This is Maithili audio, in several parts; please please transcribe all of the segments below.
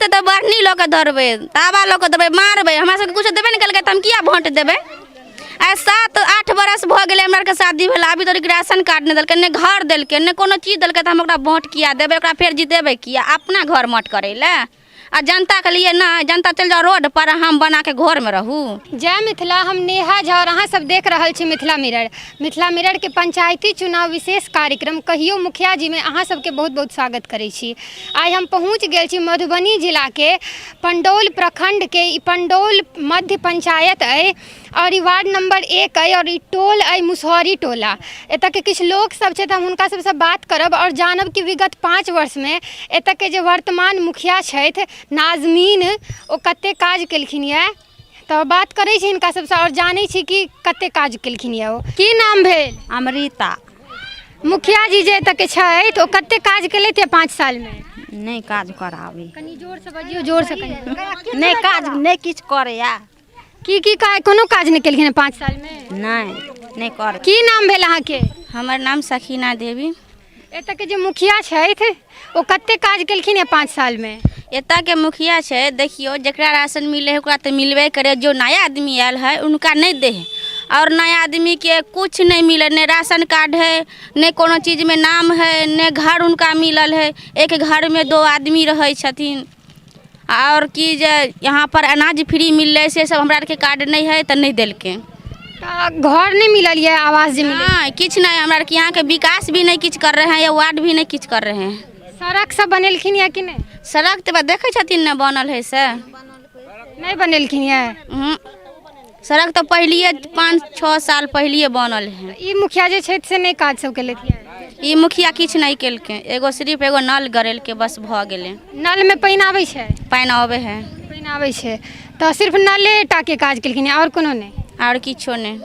हेतै तऽ बढ़नी लऽ कऽ धरबै, तावा लऽ कऽ देबै, मारबै। हमरा सबके किछो देबे नहि केलकै तऽ हम किया भोट देबै? आइ 7-8 बरस भऽ गेलै हमरा आरके शादी भेला, अभी तक राशन कार्ड नहि देलकै, नहि घर देलकै, नहि कोनो चीज देलकै, तऽ हम ओकरा भोट किया देबै? ओकरा फेर जितेबै किया? अपना घर मठ करै लए आ जनताके लिए नहि। जनता चलि जाउ रोड पर, हम बनाके घरमे रहू। जय मिथिला, हम नेहा झा और अहाँ सब देख रहल छी मिथिला मिरर। मिथिला मिरर के पंचायती चुनाव विशेष कार्यक्रम कहियो मुखिया जी में अहाँ सबके बहुत बहुत स्वागत करै छी। आइ हम पहुँच गेल छी मधुबनी जिलाके पंडौल प्रखंडके ई पंडौल मध्य पंचायत अइ और ई वार्ड नंबर 1 अइ और ई टोल अइ मुसहरी टोला। एतऽके किछु लोक सब छथि, हम हुनका सबसँ बात करब और जानब कि विगत 5 वर्षमे एतऽके जे वर्तमान मुखिया छथि नाजमीन, ओ कते काज केलखिन यऽ। तऽ बात करै छी हिनका सबसँ और जानै छी कि कते काज केलखिन यऽ ओ। की नाम भेल? अमृता। मुखिया जी जे एतऽके छथि ओ कते काज केलथि यऽ 5 सालमे? नहि काज कराबै। कनी जोरसँ बजियौ, जोरसँ कनी। नहि काज नहि किछु करैया। की की काज? कोनो काज नहि केलखिन हँ 5 सालमे? नहि, नहि कर। की नाम भेल अहाँके? हमर नाम सखीना देवी। एतऽके जे मुखिया छथि ओ कते काज केलखिन हँ 5 सालमे? एतऽके मुखिया छै, देखियौ, जकरा राशन मिलै है ओकरा तऽ मिलबे करे, जो नया आदमी आयल है उनका नहि दे है और नया आदमीके कुछ नहि मिले, नहि राशन कार्ड है, नहि कोनो चीजमे नाम है, नहि घर उनका मिलल है। एक घरमे 2 आदमी रहै छथिन। आओर की जे यहाँ पर अनाज फ्री मिललै से सब हमरा आरके कार्ड नहि है तऽ नहि देलकै। तऽ घर नहि मिलल यऽ, आवास जे मिलल? नहि, किछु नहि। हमरा आरके यहाँके विकास भी नहि किछु कर रहे हैं या वार्ड भी नहि किछु कर रहे हैं। सड़क सब बनेलखिन यऽ कि नहि? सड़क तऽ देखै छथिन ने बनल है से। नहि बनेलखिन यऽ? सड़क तऽ पहिलिए 5-6 साल पहिलिए बनल है। ई मुखिया जे छथि से नहि काज सब केलथि यऽ? ई मुखिया किछु नहि केलकै, एगो सिर्फ एगो नल गड़ेलकै, बस भऽ गेलै। नलमे पानि आबै छै? पानि अबै है। पानि आबै छै तऽ सिर्फ नले टाके काज केलखिन आओर कोनो नहि? आओर किछो नहि।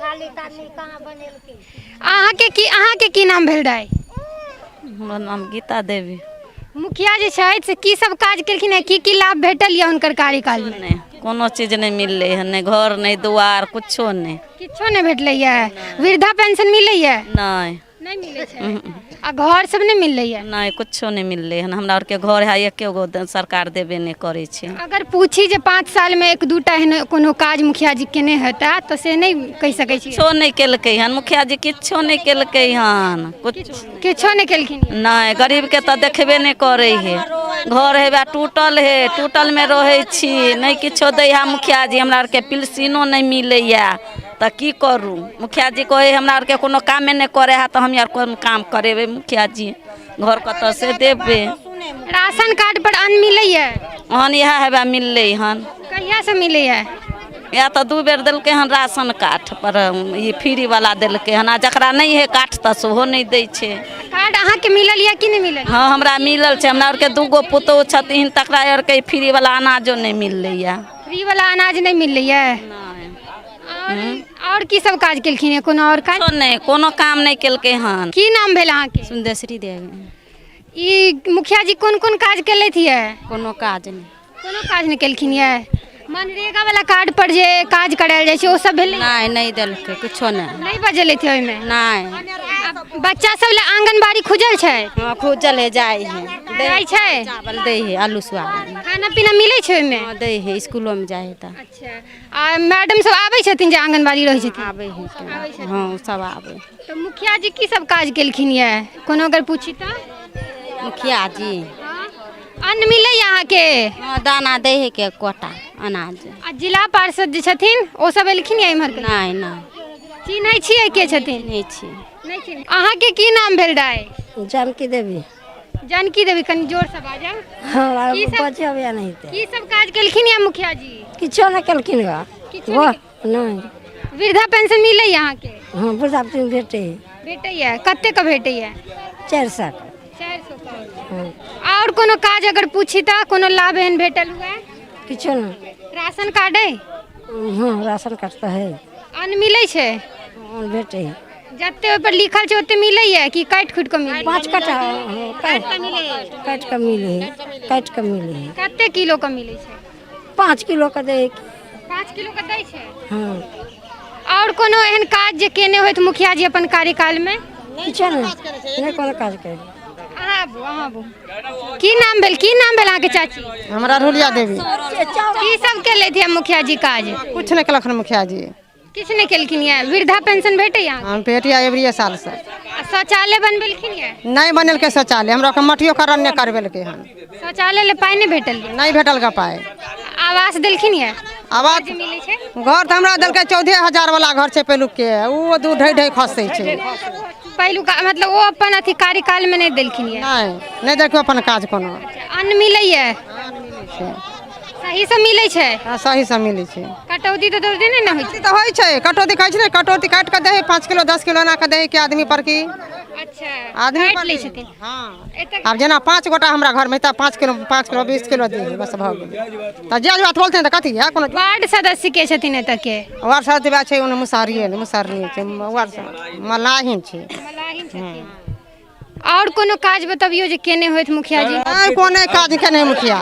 अहाँके की नाम भेल दाइ? हमर नाम गीता देवी। मुखिया जे छथि से की सब काज केलखिन हँ, की की लाभ भेटल यऽ हुनकर कार्यकालमे? नहि, कोनो चीज नहि मिललै हन, नहि घर नहि दुआर, कुछो नहि। किछो नहि भेटलै यऽ? वृद्धा पेंशन मिलैए? नहि। नहि मिलै छै? आ घर सब नहि मिललै नहि, कुछो नहि मिललै हन। हमरा आरके घर है एके गो, सरकार देबे नहि करै छै। अगर पूछी जे 5 सालमे 1-2टा एहन कोनो काज मुखिया जी केने हेता तऽ से नहि कहि सकै छी? किछो नहि केलकै हन मुखिया जी, किछो नहि केलकै हन, कुछो। किछो नहि केलखिन? नहि, गरीबके तऽ देखबे नहि करै है। घर हेबे टूटल है, टूटलमे रहै छी, नहि किछो दै है मुखिया जी। हमरा आरके पिलसिनो नहि मिलैया तऽ की करू? मुखिया जी कहै हमरा आरके कोनो कामे नहि करै है, तऽ हम आर कोन काम करेबै मुखिया जी? घर कतऽ से देबै? राशन कार्ड पर अन्न मिलैया? अन्न इएह हेबे मिललै हन। कहिया से मिलैया? या तऽ 2 बेर देलकै हन राशन कार्ड पर, ई फ्री वाला देलकै हन। आ जकरा नहि है कार्ड तऽ सेहो नहि दै छै। कार्ड अहाँके मिलल यऽ कि नहि मिलल? हँ, हमरा मिलल छै। हमरा आरके 2 गो पुतोहु छथिन, तकरा आरके फ्री वाला अनाजो नहि मिललैया। फ्री वाला अनाज नहि मिललैया? आओर की सब काज केलखिन हँ? कोनो आओर काज? नहि, कोनो काम नहि केलकै हन। की नाम भेल अहाँके? सुंदेश्वरी देवी। ई मुखिया जी कोन कोन काज केलथि यऽ? कोनो काज नहि। कोनो काज नहि केलखिन यऽ? मनरेगा वाला कार्ड पर जे काज करायल जाइ छै ओ सब भेलै? नहि, नहि देलकै किछो नहि। नहि बजेलथि ओहिमे? नहि। बच्चा सब लए आंगनबाड़ी खुजल छै? हँ, खुजल है, जाइ है। जाइ छै? चावल दै है, आलू सोयाबीन। खाना पीना मिलै छै ओहिमे? हँ, दै है, स्कूलोमे जाइ है तऽ। अच्छा, आ मैडम सब आबै छथिन जे आंगनबाड़ी रहै छथिन? आबै है, हँ, सब आबै। तऽ मुखिया जी की सब काज केलखिन यऽ कोनो अगर पूछी तऽ? मुखिया जी अन्न मिलैया अहाँके? हँ, दाना दै है के कोटा अनाज। आ जिला पार्षद जे छथिन ओ सब एलखिन यऽ इम्हर? नहि नहि। चिन्है छियै के छथिन? नहि छी। नहि चिन्है। अहाँके की नाम भेल दाइ? जानकी देवी। जानकी देवी, कनि जोर से बाजब। हमरा बजे अबैया नहीं ते। की सब काज केलखिन यऽ मुखिया जी? किछो नहि केलखिन गा। किछो नहि। वृद्धा पेंशन मिलैया अहाँके? हँ, वृद्धा पेंशन भेटैया। भेटैया? कते के भेटैया? 400 के। 400 के। हँ। आओर कोनो काज अगर पूछी तऽ कोनो लाभ एहन भेटल हुए? किछो नहि। राशन कार्ड अइ? हँ, राशन कार्ड तऽ है। अन्न मिलै छै? अन्न भेटै है। जते ओहि पर लिखल छै ओते मिलैया कि काटि खुटि कऽ मिलैया? 5 कट्ठा, हँ, काटि कऽ मिलै है, काटि कऽ मिलै है। कते किलो के मिलै छै? 5 किलो के दै है। 5 किलो के दै छै? हँ। आओर कोनो एहन काज जे केने होइत मुखिया जी अपन कार्यकाल में? किछो नहि, नहि कोनो काज करै। अहाँ आबू, अहाँ आबू। की नाम भेल, की नाम भेल अहाँके चाची? हमरा रुलिया देवी। की सब केलथि यऽ मुखिया जी काज? कुछ नहि केलखिन मुखिया जी। किछु नहि केलखिन यऽ। वृद्धा पेंशन भेटैया? हम भेटिया एबरिए सालसँ। आ शौचालय बनबेलखिन यऽ? नहि बनेलकै शौचालय, हमरा के मटियो करण नहि करबेलकै हन। शौचालय लए पाइ नहि भेटल यऽ? नहि भेटल के पाइ। आवास देलखिन यऽ? आवास जे मिलै छै घर तऽ हमरा देलकै 14,000 वाला घर छै पहिलुके, ओ दू ढहि ढहि खसै छै। पहिलुका मतलब ओ अपन अथी कार्यकालमे नहि देलखिन यऽ? नहि, नहि देखियौ अपन काज कोनो। अन्न मिलैया? सहीसँ मिलै छै? हँ, सहीसँ मिलै छै। कटौती तऽ दौड़ते नहि ने होइ छै? तऽ होइ छै कटौती, कहै छै ने कटौती काटि कऽ दै हइ, 5 किलो 10 किलो एना कऽ दै हइ कि आदमी पर की। अच्छा, आदमी काटि पर लै छथिन। हँ। एतऽ आब जेना 5 गोटा हमरा घरमे तऽ 5 किलो 5 किलो 20 किलो दी, बस भऽ गेलै। तऽ जे बात बोलते तऽ कथी है कोनो। वार्ड सदस्य के छथिन एतऽ के? वार्ड सदस्य छै ओने मुसहरिए ने, मुसहरनी छै वार्ड सदस्य, मलाहिन छै। मलाहिन छथिन। आओर कोनो काज बतबियौ जे केने होइत मुखिया जी? नहि, कोनो काज केने मुखिया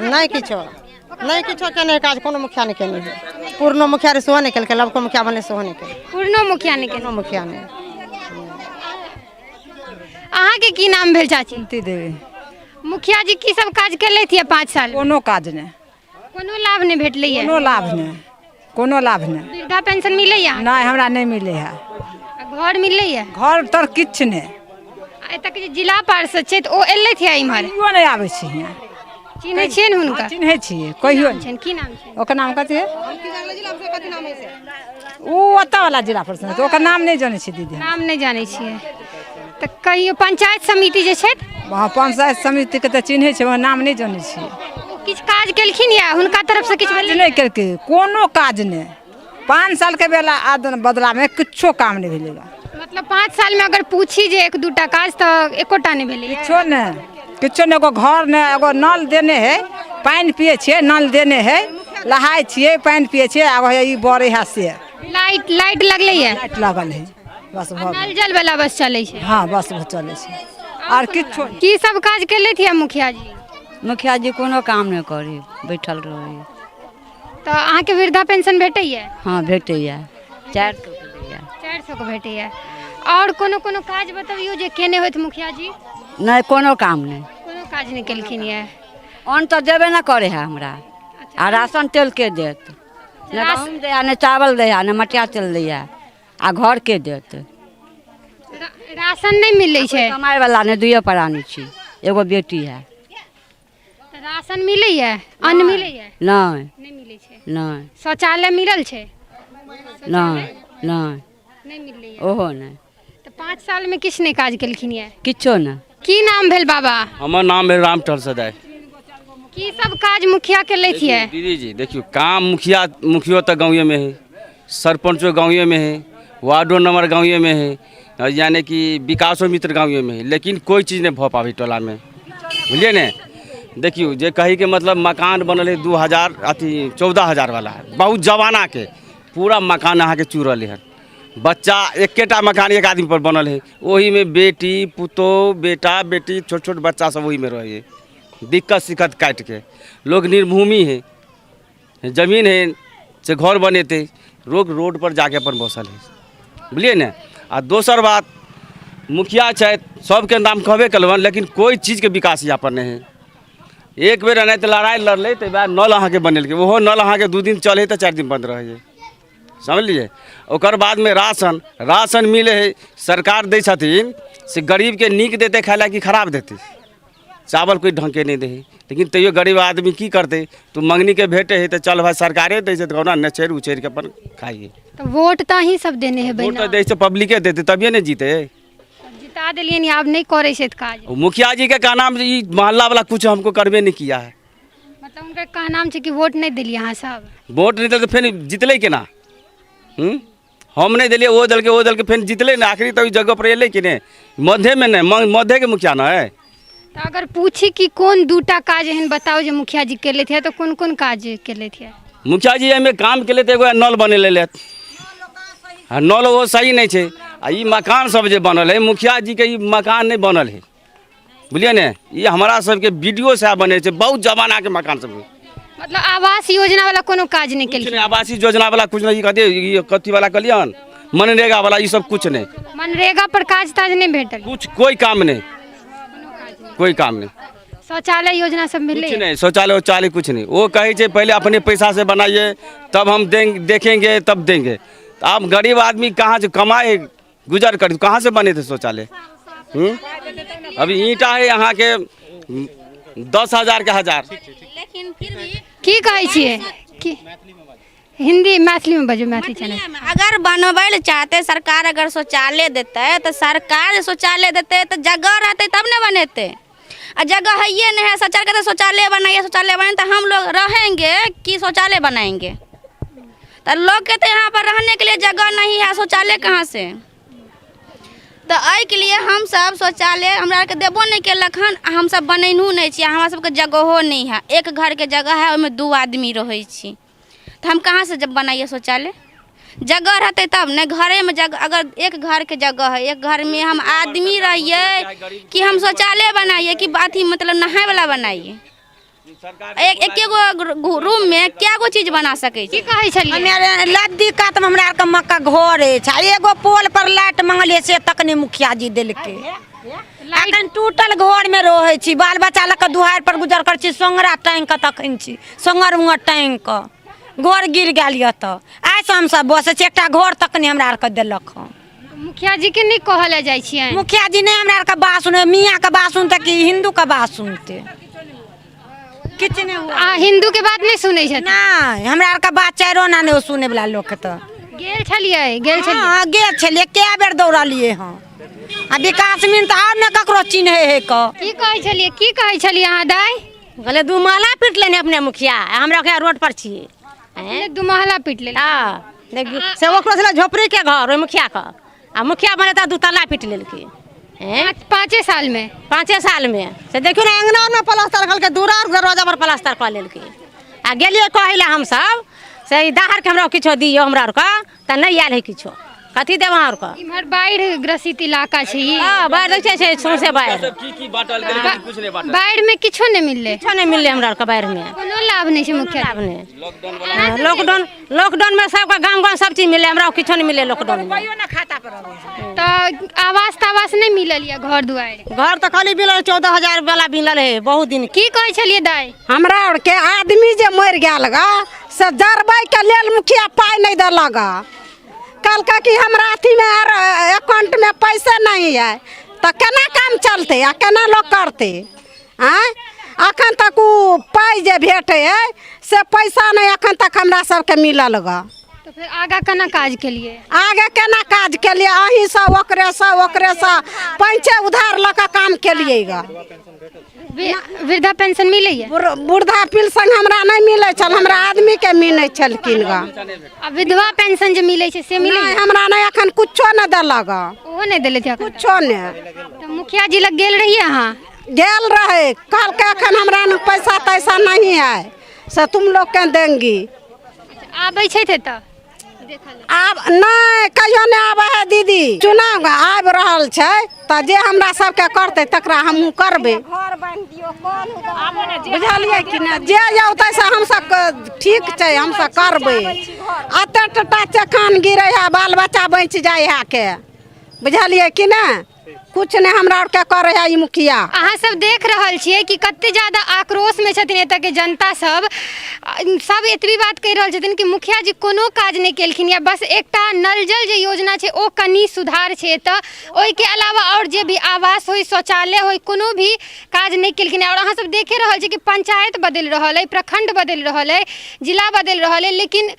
नहि, किछो नहि, किछो केने काज कोनो मुखिया नहि केने है। पूर्णो मुखिया रे सेहो नहि केलकै, लवको मुखिया बनलै सेहो नहि केलकै। पूर्णो मुखिया नहि केने? कोनो मुखिया नहि। अहाँके की नाम भेल चाची? कुंती देवी। मुखिया जी की सब काज केलथि यऽ 5 साल? कोनो काज नहि। कोनो लाभ नहि भेटलै यऽ? कोनो लाभ नहि, कोनो लाभ नहि। वृद्धा पेंशन मिलैया? नहि, हमरा नहि मिलै है। आ घर मिलैया? घर तर किछु नहि। आ एतऽ के जे जिला पार्षद छै तऽ ओ एलथि यऽ इम्हर? कहियो नहि आबै छै हियाँ। चिन्है छियै ने हुनका? चिन्है छियै, कहियो नहि। छनि, की नाम छै? ओकर नाम कथी है? ओ ओतऽ वाला जिला परिषद, ओकर नाम नहि जानै छियै दीदी। नाम नहि जानै छियै। तऽ कहियो पंचायत समिति जे छै? हँ, पंचायत समितिके तऽ चिन्है छियै, ओकर नाम नहि जानै छियै। ओ किछु काज केलखिन यऽ हुनका तरफसँ? किछु काज भेलै? नहि केलकै, कोनो काज नहि। 5 सालके बेला बदलामे किछो काम नहि भेलै। मतलब 5 सालमे अगर पूछी जे एक दूटा काज तऽ एकोटा नहि भेलै? किछो नहि, किछो नहि। एगो घर नहि, एगो नल देने है, पानि पियै छियै, नल देने है, नहाय छियै, पानि पियै छियै। आब हे ई बरै है से। लाइट, लाइट लगलै यऽ? लाइट लागल है, बस भऽ गेल। नल जल वाला बस चलै छै? हँ, बस चलै छै, आर किछो नहि। की सब काज केलथि यऽ मुखिया जी? मुखिया जी कोनो काम नहि करी, बैठल रहै। तऽ अहाँके वृद्धा पेंशन भेटैया? हँ, भेटैया, 400 के दैया। 400 के भेटैया। आओर कोनो कोनो काज बतबियौ जे केने होइत मुखिया जी? नहि, कोनो काम नहि। कोनो काज नहि केलखिन यऽ? अन्न तऽ देबे नहि करै है हमरा, आ राशन तेल के देत? नहि गहूँम दैया, नहि चावल दैया, नहि मटिया तेल दैया, आ घर के देत? राशन नहि मिलै छै? कमाइ वाला नहि, दुइये प्राणी छी, एगो बेटी है। तऽ राशन मिलैया? अन्न मिलैया? नहि। नहि मिलै छै? नहि। शौचालय मिलल छै? नहि, नहि। नहि मिलैया? ओहो नहि। तऽ 5 सालमे किछु नहि काज केलखिन यऽ? किछो नहि। की नाम भेल बाबा? हमर नाम भेल रामटहल सदाय। की सब काज मुखिया केलथि यऽ? दीदी जी, देखियौ, काम मुखिया, मुखियो तऽ गाँवेमे है, सरपंचो गाँवेमे है, वार्डो नंबर गाँवेमे है, यानी कि विकासो मित्र गाँवेमे है, लेकिन कोइ चीज नहि भऽ पाबै टोलामे, बुझलियै ने? देखियौ, जे कहैके मतलब मकान बनल है 2000 अथी 14,000 वाला, बहुत जमानाके पूरा मकान अहाँके चूरल हन। बच्चा एकेटा मकान एक आदमी पर बनल है, ओहिमे बेटी पुतोह बेटा बेटी छोट छोट बच्चा सब ओहिमे रहै है। दिक्कत सिक्कत काटिके लोग निर्भूमि है, जमीन है से घर बनेतै, लोग रोड पर जाके अपन बसल है, बुझलियै ने? आ दोसर बात, मुखिया छथि, सबके नाम कहबे केलहुँ, लेकिन कोइ चीजके विकास यहाँ पर नहि है। एक बेर एनाहिते लड़ाइ लड़लै तऽ वएह नल अहाँके बनेलकै, ओहो नल अहाँके 2 दिन चलै तऽ 4 दिन बन्द रहै है, समझलियै? ओकर बादमे राशन, राशन मिलै है, सरकार दै छथिन से गरीबके नीक देतै खाइ लए कि खराब देतै? चावल कोइ ढङ्गके नहि दै है, लेकिन तैयो गरीब आदमी की करतै? तऽ मङ्गनीके भेटै है तऽ चल भाइ, सरकारे दै छै तऽ कहुना नचरि उचरि के अपन खाइए। तऽ वोट तऽ अहीं सब देने हेबै? वोट ने तऽ दै छै, पब्लिके देतै तभिए ने जीतै। जिता देलियनि, आब नहि करै छथि काज? मुखिया जी के कहना जे ई मोहल्ला वाला कुछ हमको करबे नहीं किया है। मतलब हुनकर कहनाम छै कि वोट नहि देलियै अहाँ सब। वोट नहि देलकै फेर जितलै केना? हम नहि देलियै, ओ देलकै, ओ देलकै, फेर जितलै ने, आखिरी तऽ ओहि जगह पर एलै कि नहि? मध्येमे नहि, मध्येके मुखिया ने है। तऽ अगर पूछी कि कोन दूटा काज एहन बताउ जे मुखिया जी केलथि है, तऽ कोन कोन काज केलथि है? मुखिया जी एहिमे काम केलथि, एगो नल बनेले, आ नल ओ सही नहि छै। आ ई मकान सब जे बनल है, मुखिया जीके ई मकान नहि बनल है, बुझलियै ने? ई हमरा सबके बी डी ओ साहब बने छै, बहुत जमानाके मकान सब है। मतलब आवास योजना वाला कोनो काज नहि कुछ केलखिन? नहि, आवासीय योजना वाला कुछ नहि। ई कथी, ई कथी वाला कहलियन, मनरेगा वाला, ई सब कुछ नहि। मनरेगा पर काज ताज नहि भेटल? कुछ कोई काम नहि। कोई काम नहीं। शौचालय योजना सब मिललै? कुछ नहीं, शौचालय उचालय कुछ नहीं। वो कहे छै पहले अपने पैसा से बनाइए तब हम देंगे, देखेंगे तब देंगे। तो आप गरीब आदमी कहाँ से कमाए गुजर कर, कहाँ से बने थे शौचालय? अभी ईंटा है यहाँ के 10,000 के 1000। लेकिन फिर भी की कहै छियै? की हिंदी मैथिलीमे बजू, मैथिली चैनल। अगर बनबै लए चाहते सरकार, अगर शौचालय देतै तऽ सरकार शौचालय देतै तऽ जगह रहतै तब ने बनेतै। आ जगह है नहीं है, सरकार कहते शौचालय बनाइए शौचालय बनाइए, तो हम लोग रहेंगे कि शौचालय बनाएंगे? तो लोग कहते यहाँ पर रहने के लिए जगह नहीं है, शौचालय कहाँ से? तऽ एहिके लिए हमसब शौचालय हमरा आरके देबो नहि केलक हन, आ हमसब बनेनहुँ नहि छी। हमरा सबके जगहो नहि है, एक घरके जगह है, ओहिमे 2 आदमी रहै छी, तऽ हम कहाँ से जब बनाइए शौचालय? जगह रहतै तब ने। घरेमे जगह, अगर एक घरके जगह है, एक घरमे हम आदमी रहियै कि हम शौचालय बनाइए कि अथी मतलब नहाय वाला बनाइए? एक एकेगो रूम में क्या गो चीज बना सकै छी? की कहै छलियै? हमे लद्दी कातमे हमरा आरके मक्का घर अछि, आ एगो पोल पर लाइट मंगलियै से तक नहि मुखिया जी देलकै। अखन टूटल घरमे रहै छी, बाल बच्चा लऽ कऽ दुआरि पर गुजर करै छी, सोंगरा टाँगि कऽ तखन छी, सोंगर उंगर टाँगि कऽ घर गिर गेल यऽ। तऽ आइसँ हमसब बसै छी, एकटा घर तक नहि हमरा आरके देलक हँ। मुखिया जी के नहि कहऽ लए जाइ छियै? मुखिया जी नहि हमरा आरके बात सुनै, मियाँके बात सुनतै कि हिन्दूके बात सुनतै? किछु नहि हुआ। आ हिन्दू के बात नहि सुनै छथिन? नहि, हमरा आरके बात चारि आना नहि सुनै वला लोकके। तऽ गेल छलियै? गेल छलियै? हँ, गेल छलियै, कए बेर दौड़लियै हँ। आ विकास मिन तऽ आर ने ककरो चिन्है है कऽ। की कहै छलियै? की कहै छलियै अहाँ दाइ? कहलियै 2 महला पीट लेने अपने मुखिया, हमरा ओकरा रोड पर छियै। 2 महला पीट लेने? हँ, से ओकरो छलै झोपड़ी के घर ओहि मुखिया के, आ मुखिया बनेता 2 तल्ला पीट लेलकै। 5 साल में? 5 साल में से देखियौ ने अंगना में प्लास्टर कलकै, दूरा दरवाजा पर प्लास्टर कऽ लेलकै। आ गेलियै कहै लए हमसब से ई दाहरके हमरा किछो दियौ हमरा आरके, तऽ नहि आयल है किछो, कथी देब अहाँ आरके? इम्हर बाढ़ि ग्रसित इलाका छै ई। हँ, बाढ़ि देखै छै सौंसे बाढ़ि। की की बाँटल गेलै, लेकिन कुछ नहि बाँटल। बाढ़ि में किछो नहि मिललै? किछो नहि मिललै हमरा आरके बाढ़ि में। कोनो लाभ नहि छै मुखिया? लाभ नहि। लॉकडाउन में सबके गाम गाम सब चीज मिललै, हमरा किछो नहि मिललै लॉकडाउन में। तऽ आवास तावास नहि मिलल यऽ घर दुआरि? घर तऽ खाली मिलल 14,000 वाला मिलल है बहुत दिन। की कहै छलियै दाइ? हमरा आरके आदमी जे मरि गेल ग से जरबैके लेल मुखिया पाइ नहि देलक ग। कहलकै कि हमरा अथीमे अकाउंटमे पैसे नहीं है, तऽ केना काम चलतै आ केना लोक करतै? आँय, अखन तक ओ पाइ जे भेटै है से पैसा नहि अखन तक हमरा सबके मिलल ग। तऽ फेर आगाँ केना काज केलियै? आगे केना काज केलियै? अहीँसँ ओकरेसँ ओकरेसँ पैंचे उधार लऽ कऽ काम केलियै ग। वृद्धा पेंशन मिलैया? वृद्धा पेंशन हमरा नहि मिलै छल, हमरा आदमीके मिलै छलखिन ग। आ विधवा पेंशन जे मिलै छै से मिलै? नहि, हमरा नहि अखन कुछो नहि देलक। ओहो नहि देलथि अखन? कुछो नहि। तऽ मुखिया जी लग गेल रहियै अहाँ? गेल रहे, कहलकै अखन हमरा ने पैसा तैसा नहीं है से तुम लोग के देंगी। आबै छथि एतऽ? आब नहि, कहियो नहि आबै है दीदी। चुनाव आबि रहल छै तऽ जे हमरा सबके करतै तकरा हमहूँ करबै, बुझलियै कि नहि? जे औतै से हमसब ठीक छै, हमसब करबै। एते टटा चखान गिरै है, बाल बच्चा बचि जाइ है के, बुझलियै कि नहि? कुछ नहि हमरा आरके करै है ई मुखिया। अहाँ सब देख रहल छियै कि कते ज्यादा आक्रोशमे छथिन एतऽके जनता सब। सब एतबी बात कहि रहल छथिन कि मुखिया जी कोनो काज नहि केलखिन या बस एकटा नल जल जे योजना छै ओ कनि सुधार छै एतऽ, ओहिके अलावा आओर जे भी आवास होइ, शौचालय होइ, कोनो भी काज नहि केलखिन। आओर अहाँ सब देखे रहल छी कि पंचायत बदलि रहल अइ, प्रखंड बदलि रहल अइ, जिला बदलि रहल अइ, लेकिन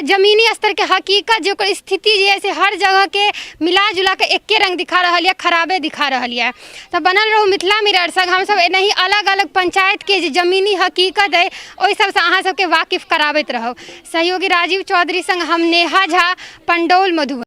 जमीनी स्तरके हकीकत जे ओकर स्थिति जे है से हर जगहके मिला जुला कऽ एके रङ्ग दिखा रहल यऽ, खराबे दिखा रहल यऽ। तऽ बनल रहू मिथिला मिरर संग। हमसब एनाही अलग अलग पंचायतके जे जमीनी हकीकत अइ ओहि सबसँ अहाँ सबके वाकिफ कराबैत रहब। सहयोगी राजीव चौधरी संग हम नेहा झा, पंडौल, मधुबनी।